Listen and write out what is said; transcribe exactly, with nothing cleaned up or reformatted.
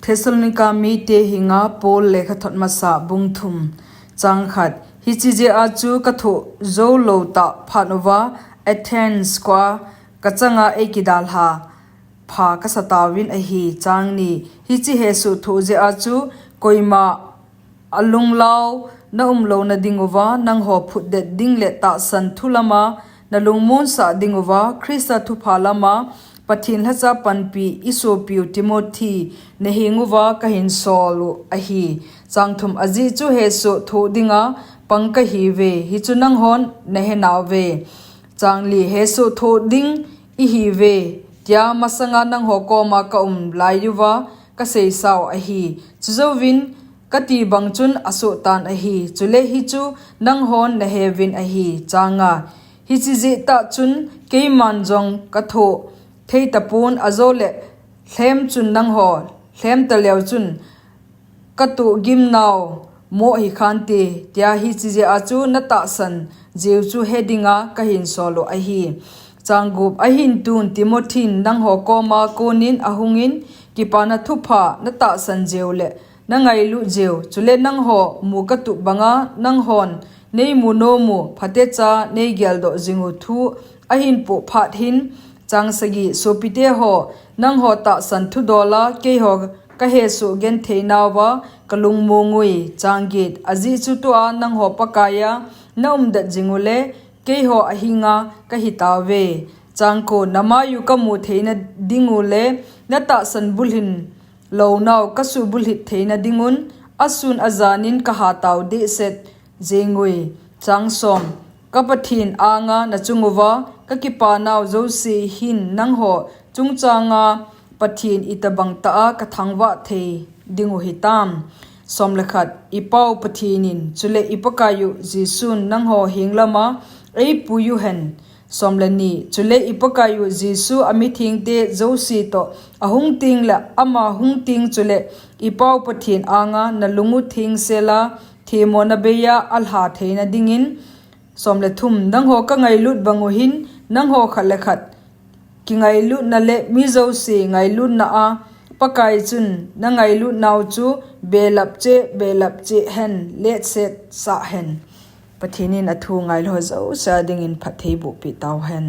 Thessalonica mite henga Paul lekhathot masa bung thum, chang khat. Hiche jeh a chu kathoh jou lou tah phat uva Athens khoa kachanga eikidalha pha kasa tauvin ahi. Chang ni. Hiche hesoh thoh jeh a chu koima alunglhai na um louna dinguva, nangho phutdet ding le tahsan thu lama nalungmonsah dinguva, Christa thupha lama Pathen lhacha panpi isopiu Timothy nahenguva kahinsol u ahi. Chang thum. Ajeh chu hesoh thoh dinga pang kahiuve, hichu nanghon nahenauve. Chang li. Hesoh thoh ding ihiuve tia masanga nangho koma kaum laiuva kaseisau ahi. Chujouvin kati bang chun asohtan ahi. Chule hichu nanghon naheuvin ahi. Chang nga. Hiche jeh tah chun keiman jong kathoh theitapon, ajole lhem chun nangho lhem taleu chun katoh gimnau moh hikhante, tia hiche jeh a chu natahsan jeu chu hedinga kahinsol u ahi. Chang gup. Ahin tun Timothyn nangho koma konin ahungin, Kipana Thupha natahsan jeu le nangailut jeu, chule nangho mu katup banga nanghon neimu nomu phatecha neigeldoh jingu thu ahinpoh phat hin. Chang sagi. Sopiteho, nangho tahsan thudola keiho kahesoh gentheinauva kalungmongui. Chang get. Ajeh chu tua nangho Pakaiya naumdet jingule keiho ahenga kahitauve. Chang ko. Namaiyu kamu theina dingule natahsan bulhin lounau kasuhbulhit theina dingun, asun ajanin kahatau dehset jengui. Chang som. Kapathen anga nachunguva kakipanau jouse hin nangho chungchanga Pathen itobang tah a kathangvah thei dingu hitam. Som le khat. Ipau Pathenin chule iPakaiyu Jesun nangho henglama eipuiyuhen. Som le ni. Chule iPakaiyu Jesu amithengte jouse toh ahung tengle ama hung teng chule ipau Pathen anga nalungu thengsela themmona beiya alha theina dingin. Som le thum. Nangho kangailut bangu hin nangho khat le khat kingailutna le mi jouse ngailutna a Pakai chun nangailutnau chu belap cheh belap cheh hen, letsetsah hen. Pathenin athu ngailu jouse dingin phatthei bohpeh tauhen.